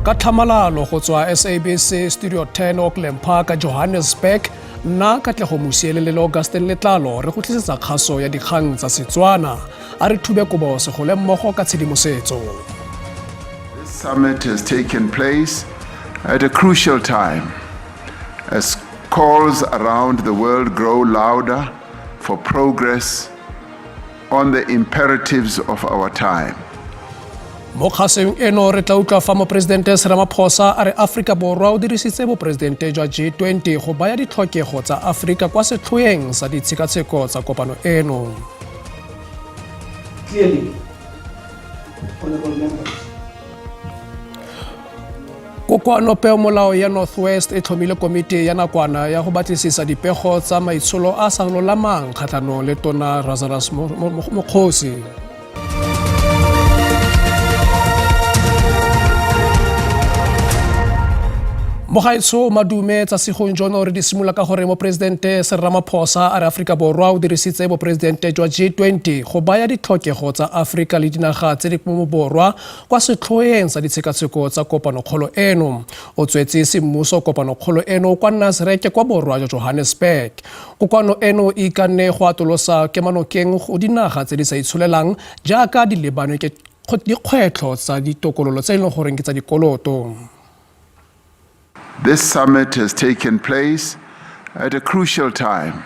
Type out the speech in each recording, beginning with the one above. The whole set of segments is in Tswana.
Ka tlhamalalo go tswa SABC Studio 10 Auckland Park, Johannesburg, nna Katlego Mosielele le Augustin Letlalo re go tlisetsa kgaso ya dikgang tsa Setswana. A re thube kobo segole mmogo ka tshedimosetso. This summit has taken place at a crucial time as calls around the world grow louder for progress on the imperatives of our time. Mo kgaseng eno re tla utlwa fa Moporesidente Cyril Ramaphosa a re Aforika Borwa o dirisitse boporesidente jwa G20 go baya ditlhokego tsa Aforika kwa setlhoeng sa ditshekatsheko tsa kopano eno. Clearly, honorable members. Kokoano peomolao ya North West e tlhomile komiti ya nakwana ya go batlisisa dipego tsa maitsholo a sa lolamang kgatlhanong le Tona Lazarus Mokgosi. Mogaetsho madume tsa sigong jono re di simolola ka gore Moporesidente Cyril Ramaphosa a re Aforika Borwa o dirisitse boporesidente jwa G20 go baya ditlhokego tsa Aforika le dinaga tse di mo borwa kwa setlhoeng sa ditshekatsheko tsa kopanokgolo eno. O tswetse semmuso kopanokgolo eno kwa Nasrec kwa borwa jwa Johannesburg. Kokoano eno e ikanne go atolosa kemanokeng go dinaga tse di sa itsholelang jaaka di lebanwe ke dikgwetlho tsa ditokololo tse e leng goreng ke tsa dikoloto. This summit has taken place at a crucial time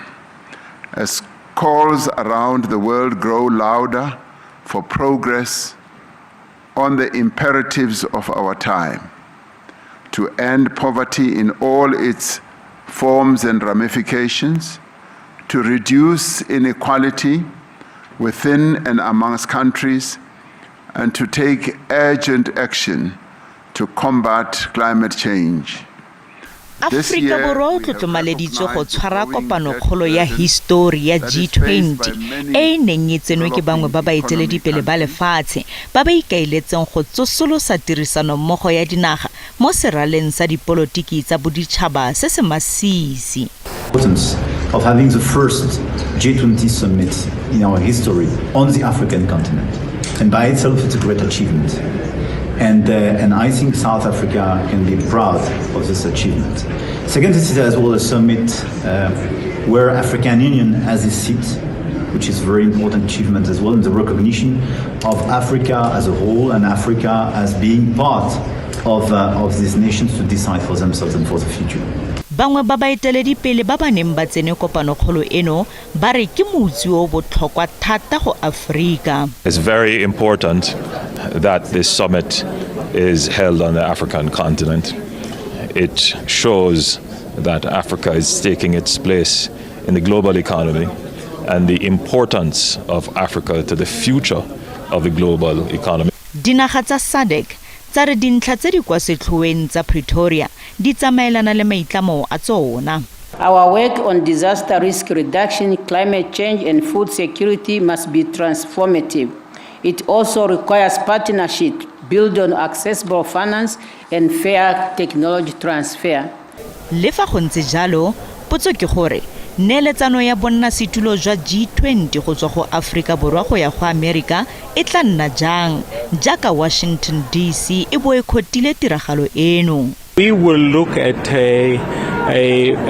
as calls around the world grow louder for progress on the imperatives of our time to end poverty in all its forms and ramifications, to reduce inequality within and amongst countries, and to take urgent action to combat climate change. Aforika Borwa o tlotlomaleditswe go tshwara kopanokgolo ya histori ya G20 e e neng e tsenwe ke bangwe ba baeteledipele ba lefatshe ba ba ikaeletseng go tsosolosa tirisanommogo ya dinaga mo seraleng sa dipolotiki tsa boditšhaba se se masisi. Of having the first G20 summit in our history on the African continent. And by itself, it's a great achievement. And I think South Africa can be proud of this achievement. Second, this is as well a summit where African Union has a seat, which is a very important achievement as well in the recognition of Africa as a whole and Africa as being part of these nations to decide for themselves and for the future. Bangwe ba baeteledipele ba ba neng ba tsene kopanokgolo eno ba re ke motsi o botlhokwa thata go Aforika. It's very important that this summit is held on the African continent. It shows that Africa is taking its place in the global economy and the importance of Africa to the future of the global economy. Dinaga tsa SADC tsa re dintlha tse di kwa setlhoeng tsa Pretoria di tsamaelana le maitlamo a tsona. Our work on disaster risk reduction, climate change, and food security must be transformative. It also requires partnership built on accessible finance and fair technology transfer. Le fa go ntse jalo, potso ke gore neeletsano ya bonnasetulo jwa G20 go tswa go Aforika Borwa go ya go Amerika e tla nna jang jaaka Washington DC e bo e khotile tiragalo eno. We will look at a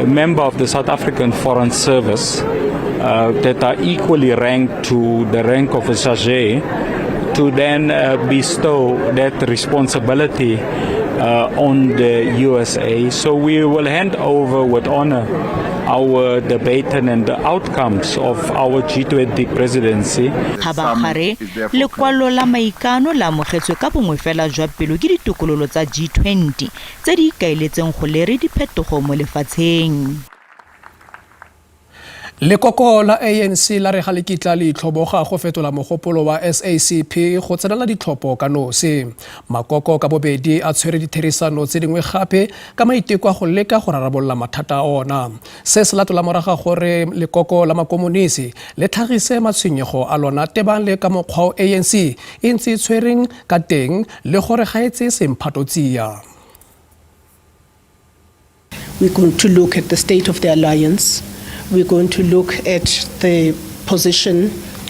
member of the South African Foreign Service that are equally ranked to the rank of a chargé to then bestow that responsibility on the USA. So we will hand over with honor our debate and the outcomes of our G20 presidency. Kgabagare, lekwalo la maikano le amogetswe ka bongwe fela jwa pelo ke ditokololo tsa G20 tse di ikaeletseng go lere diphetogo mo lefatsheng. Lekoko la ANC la re ga le kitla le itlhoboga go fetola mogopolo wa SACP go tsenela ditlhopho ka nosi. Makoko ka bobedi a tshwere ditherisano tse dingwe gape ka maiteko a go leka go rarabolola mathata a ona. Se se latola morago gore lekoko la makomonisi le tlhagise matshwenyego a lona tebang le ka mokgwa o ANC e ntse e tshwereng ka teng le gore ga e tseye semphato tsia. We're going to look at the state of the alliance. We're going to look at the position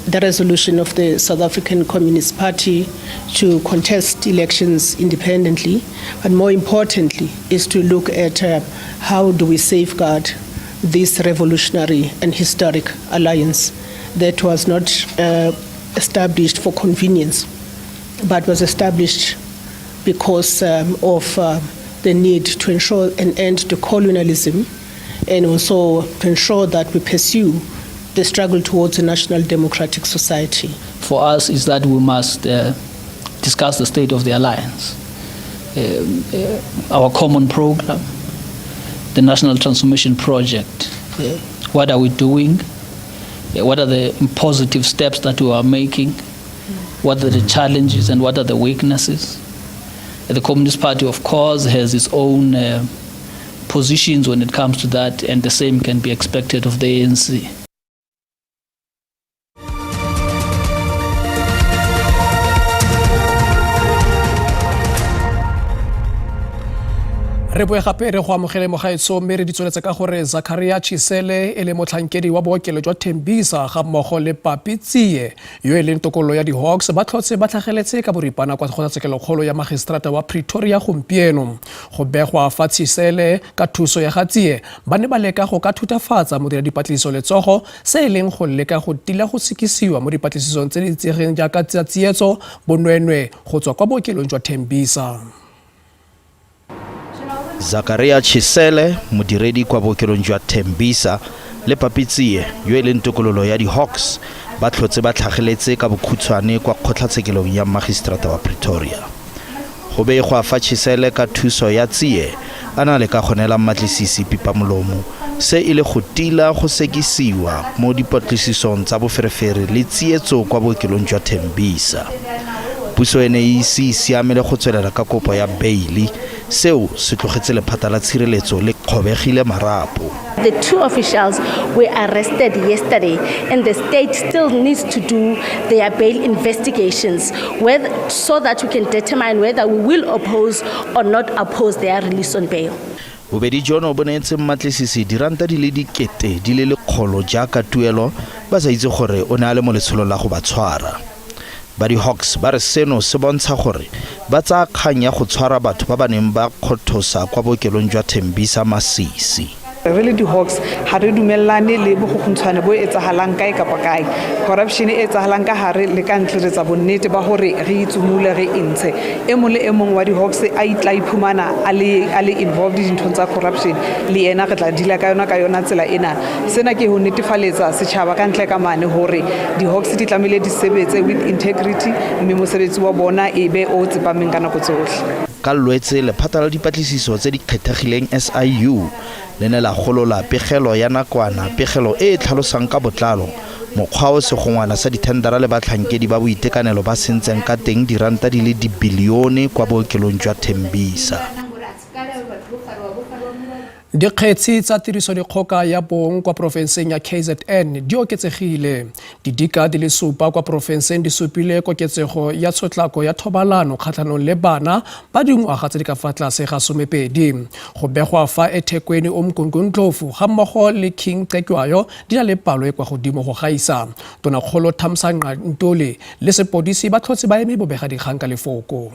The resolution of the South African Communist Party to contest elections independently, but more importantly, is to look at how do we safeguard this revolutionary and historic alliance that was not established for convenience, but was established because of the need to ensure an end to colonialism and also to ensure that we pursue the struggle towards a national democratic society. For us is that we must discuss the state of the alliance, our common program, the National Transformation Project. What are we doing? What are the positive steps that we are making? What are the challenges and what are the weaknesses? The Communist Party, of course, has its own positions when it comes to that, and the same can be expected of the ANC. Re boe gape re go amogele mogaetso, mme re di tsweletse ka gore Zakaria Chisele e le motlhankedi wa bookelo jwa Tembisa ga mmogo le Papi Tsie yo e leng tokololo ya di-Hawks ba tlhotse ba tlhageletse ka boripana kwa kgotlatshekelokgolo ya magistrata wa Pretoria gompieno. Go begwa fa Chisele ka thuso ya ga Tsie ba ne ba leka go ka thutafatsa modiradipatlisiso letsogo, se e leng go leka go tila go sekisiwa mo dipatlisisong tse di itsegeng jaaka tsa tsietso bonweenwee go tswa kwa bookelong jwa Tembisa. Zakaria Chisele, modiredi kwa bookelong jwa Tembisa, le Papi Tsie yo e leng tokololo ya di-Hawks ba tlhotse ba tlhageletse ka bokhutshwane kwa kgotlatshekelong ya magistrata wa Pretoria. Go begwa fa Chisele ka thuso ya Tsie a na le ka go neela mmatlisisi pipamolomo, se e le go tila go sekisiwa mo dipatlisisong tsa boferefere le tsietso kwa bookelong jwa Tembisa. Puso e ne e ise e siamele go tswelela ka kopo ya beili, seo se tlogetse lephata la tshireletso le kgobegile marapo. The two officials were arrested yesterday, and the state still needs to do their bail investigations so that we can determine whether we will oppose or not oppose their release on bail. Bobedi jono bo neetse mmatlisisi diranta di le 100,000 jaaka tuelo, ba sa itse gore o ne a le mo letsholong la go ba tshwara. Ba di-Hawks ba re seno se bontsha gore ba tsaya kgang ya go tshwara batho ba ba neng ba kgothosa kwa bookelong jwa Tembisa masisi. Re le di-Hawks ga re dumellane le bogogontshwane bo etsahalang kae kapa kae, corruption e etsahalang ka hare le ka ntle. Re tsa bonnete ba hore re itsomule re e ntshe. E mong le e mong wa di-Hawks a itla iphumana a le involved dinthong tsa corruption, le yena re tla deala ka yona tsela ena. Sena ke ho netefaletsa setjhaba ka ntle ka mane hore di-Hawks di tlamehile di sebetse with integrity, mme mosebetsi wa bona e be o tsepameng ka nako tsohle. Ka Lwetse, lephata la dipatlisiso tse di kgethegileng SIU le ne la golola pegelo ya nakwana, pegelo e e tlhalosang ka botlalo mokgwa o segongwana sa dithendara le batlhankedi ba boitekanelo ba sentseng ka teng diranta di le dibilione kwa bookelong jwa Tembisa. Dikgetsi tsa tirisodikgoka ya bong kwa porofenseng ya KZN di oketsegile. Didika di le 7 kwa porofenseng di supile koketsego ya tshotlako ya thobalano kgatlhanong le bana ba dingwaga tse di ka fa tlase ga 12. Go begwa fa eThekwini, Umgungundlovu ga mmogo le King Cetshwayo di na le palo e kwa godimo go gaisa. Tonakgolo Thamsanqa Ntuli le sepodisi ba tlhotse ba eme bobegadikgang ka lefoko.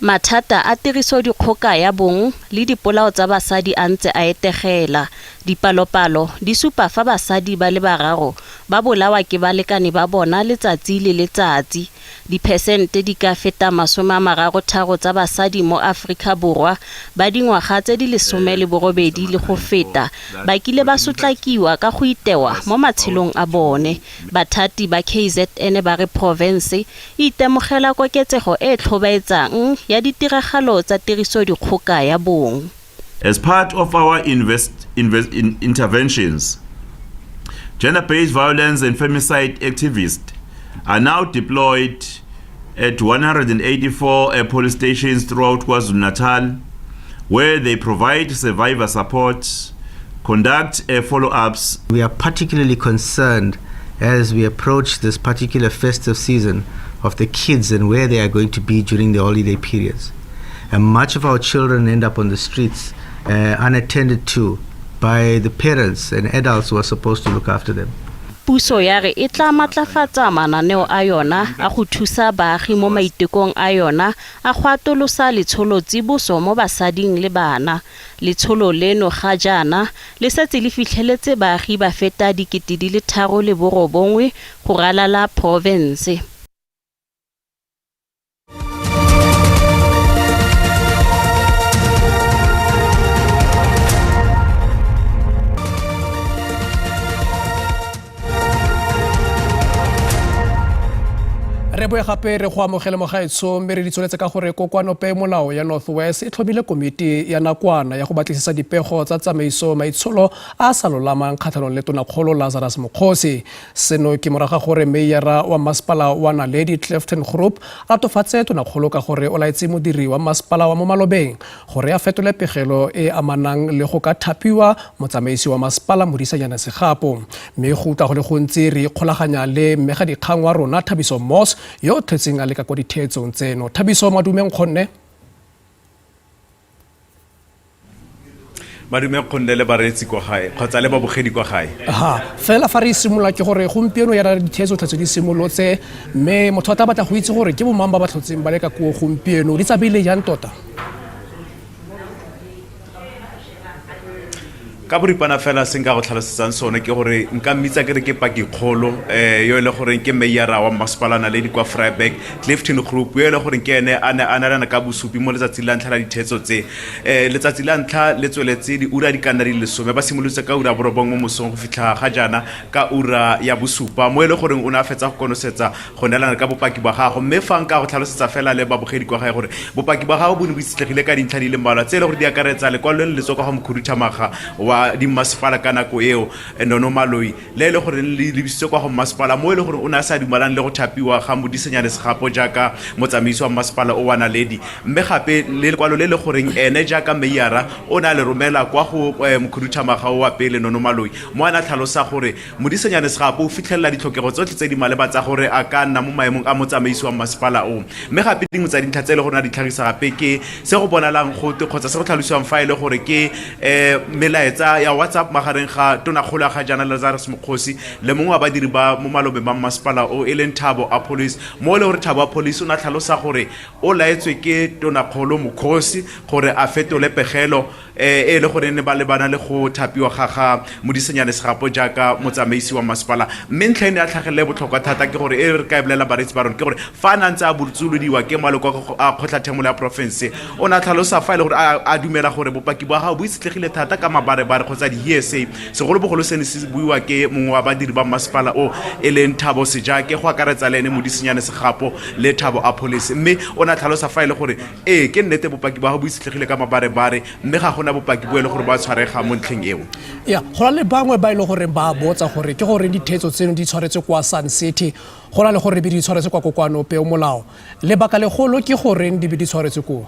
Mathata a tirisodikgoka ya bong le dipolao tsa basadi a ntse a etegela. Dipalopalo di supa fa basadi ba le 3 ba bolawa ke balekane ba bona letsatsi le letsatsi. Diphesente di ka feta 33 tsa basadi mo Afrika Borwa ba dingwaga tse di 18 le go feta ba kile ba sotlakiwa ka go itewa mo matshelong a bone. Bathati ba KZN ba re province e itemogela koketsego e tlhobaetsang ya ditiragalo tsa tirisodikgoka ya bong. As part of our interventions, gender-based violence and femicide activists are now deployed at 184 police stations throughout KwaZulu-Natal, where they provide survivor support, conduct follow-ups. We are particularly concerned as we approach this particular festive season of the kids and where they are going to be during the holiday periods. And much of our children end up on the streets unattended to by the parents and adults who are supposed to look after them. Puso ya re e tla matlafatsa mananeo a yona a go thusa baagi mo maitekong a yona a go atolosa letsholo tsiboso mo basading le bana. Letsholo leno ga jaana le setse le fitlheletse baagi ba feta 39,000 go ralala porofense. Re boe gape re go amogele mogaetsho, mme re di tsweletse ka gore kokoanope molao ya North West e tlhomile komiti ya nakwana ya go batlisisa dipego tsa tsamaiso maitsholo a a sa lolamang kgatlhanong le tonakgolo Lazarus Mokgosi. Seno ke morago ga gore meyara wa masepala wa Naledi Clifton Group a latofatse tonakgolo ka gore o laetse modiri wa masepala wa mo malobeng gore a fetole pegelo e e amanang le go ka thapiwa motsamaisi wa masepala Modisanyana Segapo. Mme go utlwa go le gontsi re ikgolaganya le mmegadikgang wa rona Thabiso Moss yo o tlhotseng a leka kwa ditheetsong tseno. Thabiso, madume nkgonne. Madume kgonne le bareetsi kwa gae kgotsa le babogedi kwa gae. Ha fela fa re simolola ke gore gompieno ya ditheetso tlhatse di simolotse, mme motho a tla batla go itse gore ke bomang ba ba tlhotseng ba leka koo gompieno, di tsamaile jang tota? Ka boripana fela se nka go tlhalosetsang sone ke gore nka mmitsa ke re ke pakikgolo um yo e le goreng ke meyara wa mmasepala Naledi kwa Vryburg, Clifton Group, yo e le goreng ke ene a ne a neelana ka bosupi mo letsatsing la ntlha la ditheetso tse. Um letsatsi la ntlha le tsweletse diura di ka nna di le lesome, ba simolotse ka ura borobong mo mosong go fitlha ga jaana ka ura ya bosupa, mo e le goreng o ne a fetsa go konosetsa go neelana ka bopaki ba gago. Mme fa nka go tlhalosetsa fela le babogedi kwa gae gore bopaki ba gago bo ne bo itshetlegile ka dintlha di le mmalwa tse e le gore di akaretsa lekwalo le le tswa kwa ga mokhuduthamaga wa dimmasepala ka nako eo, Nono Maloi, le e le gore le lebisitswe kwa go mmasepala, mo e le gore o ne a sa dumalane le go thapiwa ga Modisenyane Segapo jaaka motsamaisi wa mmasepala o wa Naledi, mme gape le lekwalo le le goreng ene jaaka meiara o ne a le romela kwa go mokhuduthamaga o wa pele, Nono Maloi, mo a ne a tlhalosa gore Modisenyane Segapo o fitlhelela ditlhokego tsotlhe tse di maleba tsa gore a ka nna mo maemong a motsamaisi wa mmasepala o. Mme gape dingwe tsa dintlha tse e le gore a di tlhagisa gape ke se go bonalang gote kgotsa se go tlhalosiwang fa e le gore ke um melaetsa ya WhatsApp magareng ga tonakgolo ya ga jaana Lazarus Mokgosi le mongwe wa badiri ba mo malobeng ba mmasepala o e leng Thabo Apollis, mo e le gore Thabo Apollis o ne a tlhalosa gore o laetswe ke tonakgolo Mokgosi gore a fetole pegelo e e le gore ne ba lebana le go thapiwa ga ga Modisenyane Segapo jaaka motsamaisi wa masepala. Mme ntlha e ne ya tlhagelela e botlhokwa thata ke gore e re ka e bolela bareetsi ba rona ke gore fa a ne a ntse a botsolodiwa ke maloko a kgotlathemolo ya porofense, o ne a tlhalosa fa e le gore a dumela gore bopaki bwa gago bo itshetlegile thata ka mabarebare kgotsa di-hearsay, segolobogolo se ne se buiwa ke mongwe wa badiri ba mmasepala o e leng Thabo Sejake, go akaretsa le ene Modisenyane Segapo le Thabo Apollis. Mme o ne a tlhalosa fa e le gore Ee, ke nnete bopaki ba gago bo itshetlegile ka mabarebare, mme ga gona bopaki bo e le gore bo a tshwarega mo ntlheng eo. Ya, go na le bangwe ba e le goreng ba botsa gore ke goreng ditheetso tseno di tshwaretswe kwa Sun City go na le gore be di tshwaretswe kwa Kokoano Peomolao. Lebaka legolo ke goreng di be di tshwaretswe koo?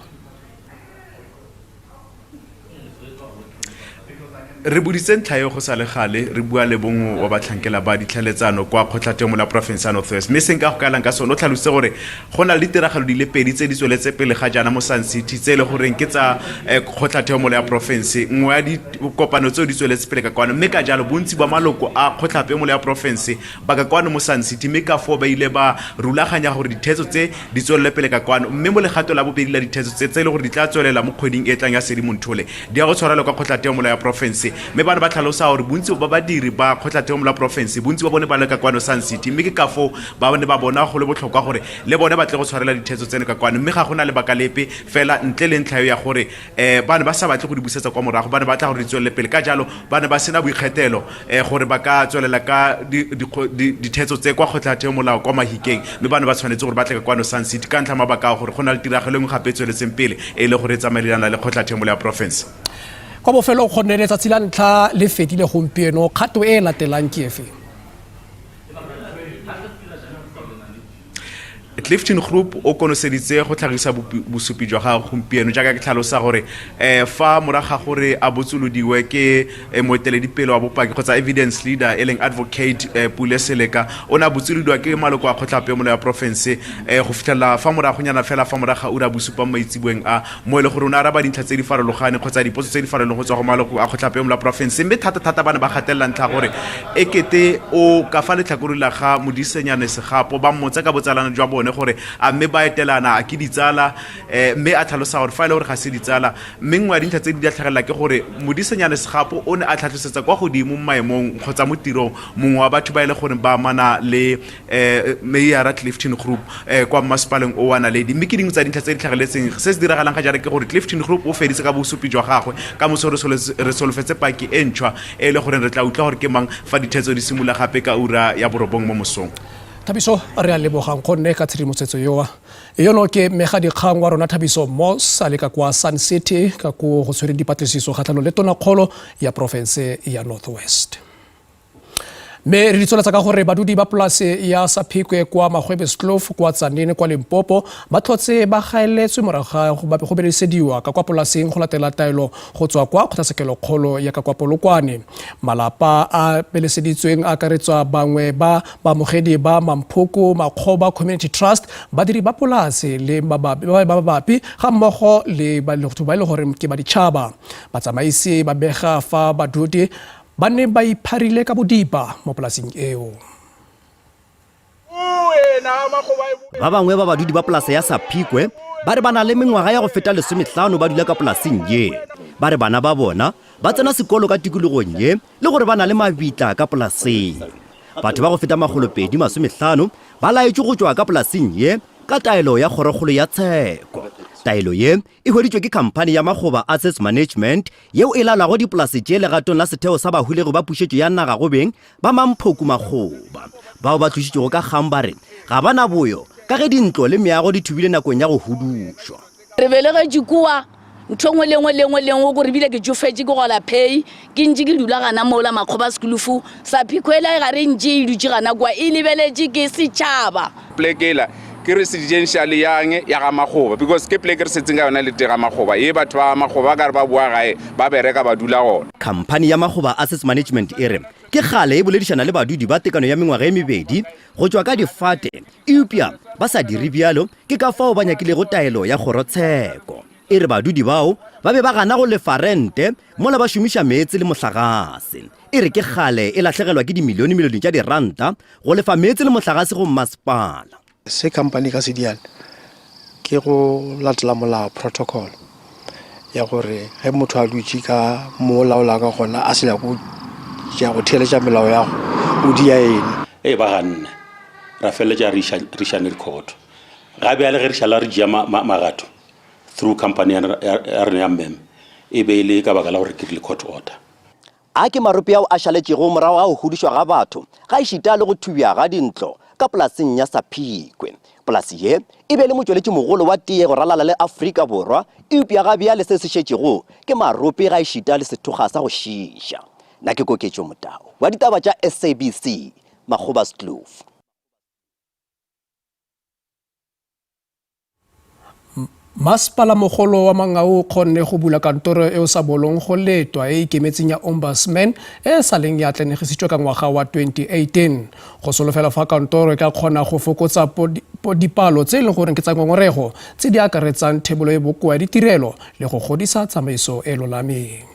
Re boditse ntlha eo go sa le gale re bua le bongwe wa batlhankela ba ditlhaeletsano kwa kgotlatemo la porofense ya North West, mme se nka go kaelang ka sone o tlhalositse gore go na le ditiragalo di le pedi tse di tsweletse pele ga jaana mo Sun City tse e le goreng ke tsa kgotlatheomolo ya porofense. Nngwe ya dikopano tseo di tsweletse pele ka kwano, mme ka jalo bontsi ba maloko a kgotlapeomolo ya porofense ba ka kwano mo Sun City, mme ka foo ba ile ba rulaganya gore ditheetso tse di tswelele pele ka kwano. Mme mo legato la bobedi la ditheetso tse, tse e le gore di tla tswelela mo kgweding e tlang ya Sedimonthole, di ya go tshwarelwa kwa kgotlatheomolo ya porofense. Mme ba ne ba tlhalosa gore bontsi ba badiri ba kgotlatheomolo ya porofense, bontsi ba bone ba le ka kwano Sun City, mme ke ka foo ba ne ba bona go le botlhokwa gore le bone ba tle go tshwarela ditheetso tseno ka kwano. Mme ga go na lebaka lepe fela ntle le ntlha eo ya gore um ba ne ba sa batle go di busetsa kwa morago, ba ne ba tla gore di tswelele pele. Ka jalo ba ne ba sena boikgethelo um gore ba ka tswelela ka dithetso tse kwa kgotlatheomolao kwa Mahikeng, mme ba ne ba tshwanetse gore ba tle ka kwano Sun City ka ntlha mabaka a gore go na le tiragalo e nngwe gape e tsweletseng pele e le gore e tsamaelana le kgotlatheomolao ya porofense. Kwa bofelong, gonne letsatsi la ntlha le fedile gompieno, kgato e e latelang ke efe? Clifton Group o konoseditse go tlhagisa bosupi jwa gagwe gompieno jaaka ke tlhalosa gore fa morago ga gore a botsolodiwe ke moeteledipele wa bopaki kgotsa evidence leader e leng advocate Pule Seleka, o ne a botsolodiwa ke maloko a kgotlapeomolao ya porofense go fitlhelela fa moragonyana fela fa morago ga ura bosupa mo maitseboeng a, mo e le gore o ne a araba dintlha tse di farologane kgotsa dipotso tse di farologane go tswa go maloko a kgotlapeomolao ya porofense, mme thata-thata ba ne ba gatelela ntlha gore e kete o ka fa letlhakoreng la ga Modisenyane Segapo, ba mmotsa ka botsalano jwa bone gore a mme ba etelana, a ke ditsala, mme a tlhalosa gore fa e le gore ga se ditsala. Mme nngwe ya dintlha tse di tlhagelela ke gore Modisenyane Segapo o ne a tlhatlhosetsa kwa godimo mo maemong kgotsa mo tirong mongwe wa batho ba e le gore ba amana le Meyara Clifton Group kwa mmasepaleng o wa Naledi. Mme ke dingwe tsa dintlha tse di tlhageletseng. Se se diragalang ga jaana ke gore Clifton Group o feditse ka bosupi jwa gagwe, ka moso re solofetse paki e ntšhwa e le goreng re tla utlwa gore ke mang fa dithetso di simolola gape ka ura ya 9 mo mosong. Thabiso, re a lebogang gonne ka tshedimosetso yoa. Yono ke mmegadikgang wa rona Thabiso Moss a le ka kwa Sun City ka ko go tshwereng dipatlisiso kgatlhanong le tonakgolo ya porofense ya North West. Mme re di tsweletsa ka gore badudi ba polase ya Saphikwe kwa Magwebeskloof kwa Tzaneen kwa Limpopo ba tlhotse ba gaeletswe morago ga go belesediwa ka kwa polaseng go latela taelo go tswa kwa kgotlatshekelokgolo ya ka kwa Polokwane. Malapa a beleseditsweng a akaretswa bangwe ba baamogedi ba Mamphoko Makgoba Community Trust, badiri ba polase le ba mabapi ga mmogo le batho ba e le gore ke ba ditšhaba. Batsamaisi ba bega fa badudi ba ne ba ipharile ka bodipa mo polaseng eo. Ba bangwe ba badudi ba polase ya Saphikwe ba re ba na le mengwaga ya go feta 15 ba dula ka polaseng ye. Ba re bana ba bona ba tsena sekolo ka tikologong ye le gore ba na le mabitla ka polaseng. Batho ba go feta 250 ba laetšwe go tšwa ka polaseng ye ka taelo ya kgorokgolo ya tsheko. Taelo ye e hweditšwe ke khamphani ya Makgoba Assets Management yeo e laolago dipolase tše legatong la setheo sa baholegi ba pušetšo ya naga go beng ba Mamphoku Makgoba. Bao ba tlošitšwego ka kgang ba re ga ba na boyo ka ge dintlo le meago di thubile nakong ya go hudušwa. Re belegetšwe kua, ntho e nngwe le nngwe le nngwe le nngwe, gore bile ke tšofetše ke gola pay, ke ntše ke dula gana mola Makgobaskloof. Saphikho ela ga re ntše e dutše gana kua, e lebeletše ke setšhaba. Pleke ela ke residential yang ya ga Makgoba, because ke pleke re setseng ka yona le teng ga Makgoba ye, batho ba Makgoba ba ka re ba boa gae ba bereka ba dula gona. Khamphani ya Makgoba Assets Management e re ke kgale e boledišana le badudi ba tekano ya mengwaga e mebedi go tšwa ka difate, eupša ba sa dire bjalo, ke ka fao ba nyakilego taelo ya kgorotsheko. E re badudi bao ba be ba gana go lefa rente mola ba šomiša meetse le mohlagase. E re ke kgale e lahlegelwa ke dimilionemilione tša diranta go lefa meetse le mohlagase go mmasepala. Se company e ka se diang ke go latela molao, protocol, ya gore ge motho a dutše ka mo o laola ka gona a se nyako tšea go theeletša melao ya go o dia eng. Ee, ba ganne, ra feleletša re išane dikhoto. Ga bjale ge re šala re tšea magato through company ya rena ya MEM, e be e le ka baka la gore ke rile court order. A ke marope ao a šaletšego morago ga go hudušwa ga batho gaešita le go thubja ga dintlo ka polaseng ya Saphikwe. Polase ye e be e le motšweletšimogolo wa teye go ralala le Afrika Borwa, eupša ga bjale se se šetšego ke marope gaešita le sethokga sa go šiiša. Na ke Koketšo Motau wa ditaba tša SABC, Makgobaskloof. Masepala-mogolo wa Mangau o kgonne go bula kantoro e o sa bolong go letwa e e ikemetseng ya Ombudsman e e sa leng ya atlenegisitswe ka ngwaga wa 2018. Go solofelwa fa kantoro e ka kgona go fokotsa dipalo tse e leng goreng ke tsa ngongorego tse di akaretsang thebolo e bokoa ya ditirelo le go godisa tsamaiso e lolameng.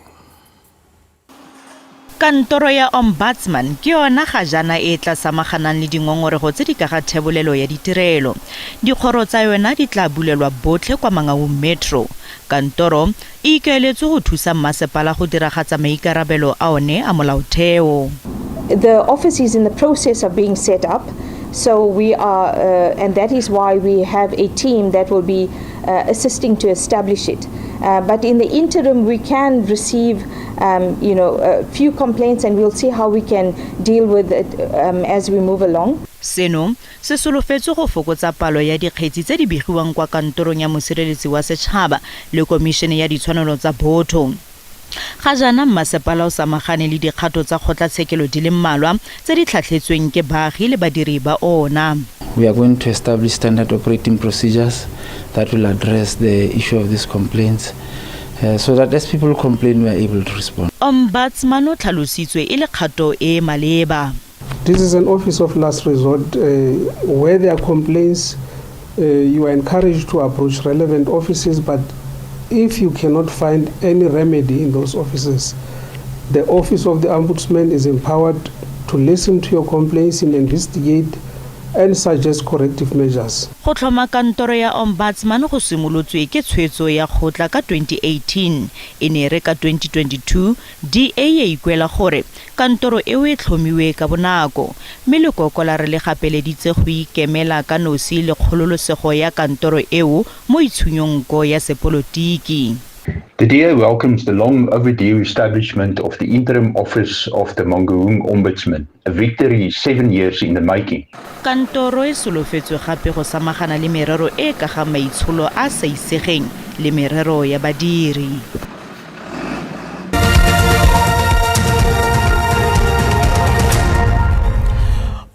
Kantoro ya Ombudsman ke yona ga jaana e tla samaganang le dingongorego tse di ka ga thebolelo ya ditirelo. Dikgoro tsa yona di tla bulelwa botlhe kwa Mangaung Metro. Kantoro e ikaeletswe go thusa mmasepala go diragatsa maikarabelo a one a molaotheo. The office is in the process of being set up, so we are, and that is why we have a team that will be assisting to establish it. But in the interim, we can receive a few complaints, and we'll see how we can deal with it as we move along. Seno se solofetswe go fokotsa palo ya dikgetsi tse di begiwang kwa kantorong ya mosireletsi wa setšhaba le komišene ya ditshwanelo tsa botho. Ga jaana mmasepala o samagane le dikgato tsa kgotlatshekelo di le mmalwa tse di tlhatlhetsweng ke baagi le badiri ba ona. We are going to establish standard operating procedures that will address the issue of these complaints so that as people complain, we are able to respond. Ombudsman o tlhalositswe e le kgato e e maleba. This is an office of last resort where there are complaints, you are encouraged to approach relevant offices, but if you cannot find any remedy in those offices, the Office of the Ombudsman is empowered to listen to your complaints and investigate and suggest corrective measures. Go tlhoma kantoro ya Ombudsman go simolotswe ke tshwetso ya kgotla ka 2018. E ne re ka 2022 DA ya ikuela gore kantoro eo e tlhomiwe ka bonako, mme lekoko la re le gapeleditse go ikemela ka nosi le kgololosego ya kantoro eo mo itshunyonko ya sepolotiki. The DA welcomes the long overdue establishment of the interim office of the Mangaung Ombudsman, a victory 7 years in the making. Kantoro e solofetswe gape go samagana le merero e ka ga maitsholo a sa isegeng le merero ya badiri.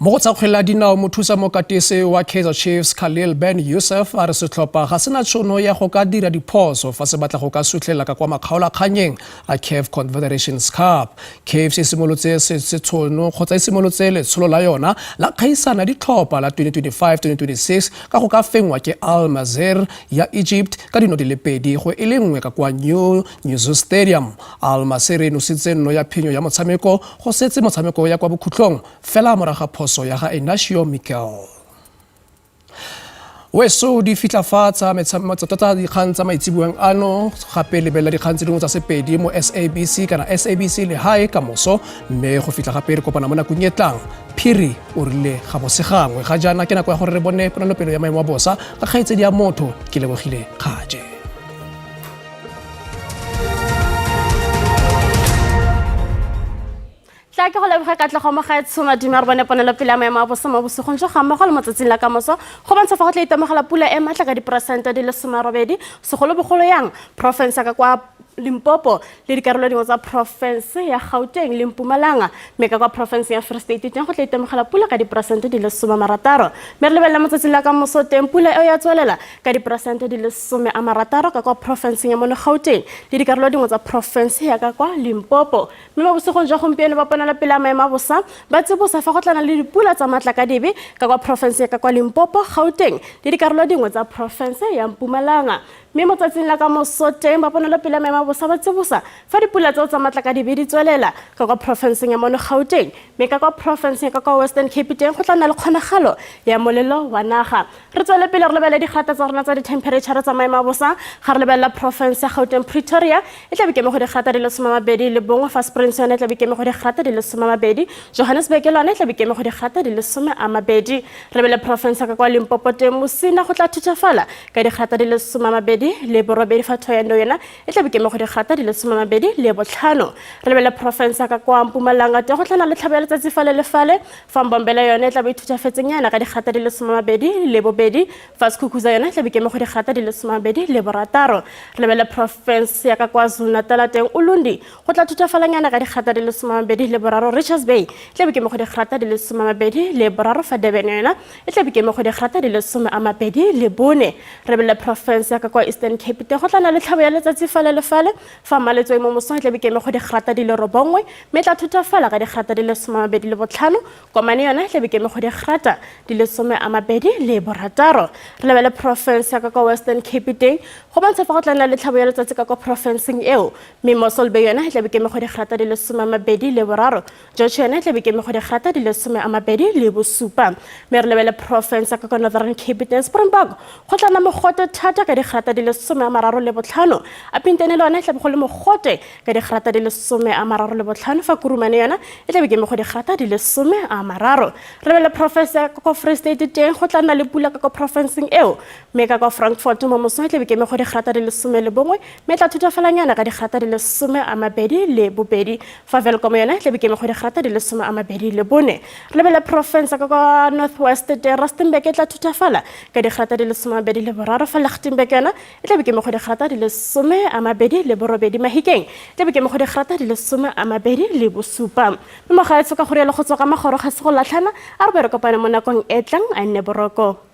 Mo go tsa kgwele ya dinao, mothusa mokatisi wa Kaizer Chiefs Khalil Ben Youssef a re setlhopha ga sena tšhono ya go ka dira diphoso fa se batla go ka sutlhela ka kwa makgaolakganyeng a CAF Confederations Cup. CAF e simolotse setshono kgotsa e simolotse letsholo la yona la kgaisana ditlhopha la 2025-2026 ka go ka fengwa ke Al Masry ya Egypt ka dino di le 2-1 ka kwa New Nyuzu Stadium. Al Masry e nositse nno ya phenyo ya motshameko go setse motshameko ya kwa bokhutlong fela morago ga phoso ya ga Inacio Mikel. Weso di fitlha fa tsa tota dikgang tsa maitsibueng ano, gape lebelela dikgang tse dingwe tsa Sepedi mo SABC kana SABC Lehae ka moso, mme go fitlha gape re kopana mo nakong e tlang. Phiri o rile ga bo se gangwe ga jaana ke nako ya gore re bone ponelopele ya maemo a bosa ka kgaitsedi ya motho ke lebogile Kgaje. Tla ke go leboge Katlego Mogaetsho. Madume a re bone ponelopele ya maemo a bosa mo bosigong jo ga mmogo le mo tsatsing la kamoso go bontsha fa go tla itemogela pula e maatla ka diperesente di le 80, segolobogolo yang porofense ya ka kwa Limpopo le dikarolo dingwe tsa porofense ya Gauteng le Mpumalanga, mme ka kwa porofenseng ya Free State teng go tla itemogela pula ka diperesente di le 60. Mme re lebelela mo tsatsing la kamoso teng pula eo ya tswelela ka diperesente di le 60 ka kwa porofenseng ya mono Gauteng le dikarolo dingwe tsa porofense ya ka kwa Limpopo. Mme mo bosigong jwa gompieno ba ponelopele ya maemo a bosa ba tsibosa fa go tlana le dipula tsa maatla ka dibe ka kwa porofense ya ka kwa Limpopo, Gauteng le dikarolo dingwe tsa porofense ya Mpumalanga. Mme mo tsatsing la ka moso teng ba ponelopele ya maemo a bosa ba tsibosa fa dipula tseo tsa maatla ka dibe di tswelela ka kwa porofenseng ya mono Gauteng, mme ka kwa porofenseng ya ka kwa Western Cape teng go tla nna le kgonagalo ya molelo wa naga. Re tswele pele re lebelele dikgata tsa rona tsa di-temperature tsa maemo a bosa. Ga re lebelela porofense ya Gauteng, Pretoria e tla be keme go dikgata di le 21, fa Springs yone e tla be keme go dikgata di le 20, Johannesburg le yone e tla be keme go dikgata di le 20. Re lebelele porofense ya ka kwa Limpopo teng, Musina go tla thuthafala ka dikgata di le 28, fa Thohoyandou yona e tla be keme go dikgata di le 25. Re lebelele porofense ya ka kwa Mpumalanga teng, go tla nna le tlhabo ya letsatsi fale le fale, fa Mbombela yone e tla be e thuthafetsenyana ka dikgata di le 22, fa Sekhukhuza yone e tla be keme go dikgata di le 26. Re lebelele porofense ya ka kwa Zulu-Natal teng, Ulundi go tla thuthafalanyana ka dikgata di le 23, Richards Bay e tla be keme go dikgata di le 23, fa Durban yona e tla be keme go dikgata di le 24. Re lebelele porofense ya ka kwa Eastern Cape teng, go tla nna le tlhabo ya letsatsi fale le fale, fa Maletswai mo mosong e tla be keme go dikgata di le 9, mme e tla thuthafala ka dikgata di le 25. Komane yona e tla be keme go dikgata di le 26. Re lebelele porofense ya ka kwa Western Cape teng, go bontsha fa go tla nna le tlhabo ya letsatsi ka kwa porofenseng eo, mme Mossel Bay yona e tla be keme go dikgata di le 23, George yona e tla be keme go dikgata di le 27. Mme re lebelele porofense ya ka kwa Northern Cape teng, Springbok go tla nna mogote thata ka dikgata di le 35, Upington le yona e tla be go le mogote ka dikgata di le 35, fa Kurumane yona e tla be keme go dikgata di le 30. Re lebelele porofense ya ka kwa Free State teng, go tla nna le pula ka kwa porofenseng eo, mme ka kwa Frankfort mo mosong e tla be keme go dikgata di le 11, mme e tla thutafalanyana ka dikgata di le 22, fa Welkom yona e tla be keme go dikgata di le 24. Re lebelele porofense ka kwa North West teng, Rustenburg e tla thutafala ka dikgata di le 23, fa Lichtenburg yona E tla be ke mo go digrata di le 28 Mahikeng e tla be ke mo go digrata di le 27. Mme mogaetsho ka go rialo go tswa ka magoro ga se go latlhana, a re be re kopane mo nakong e tlang. A nne boroko.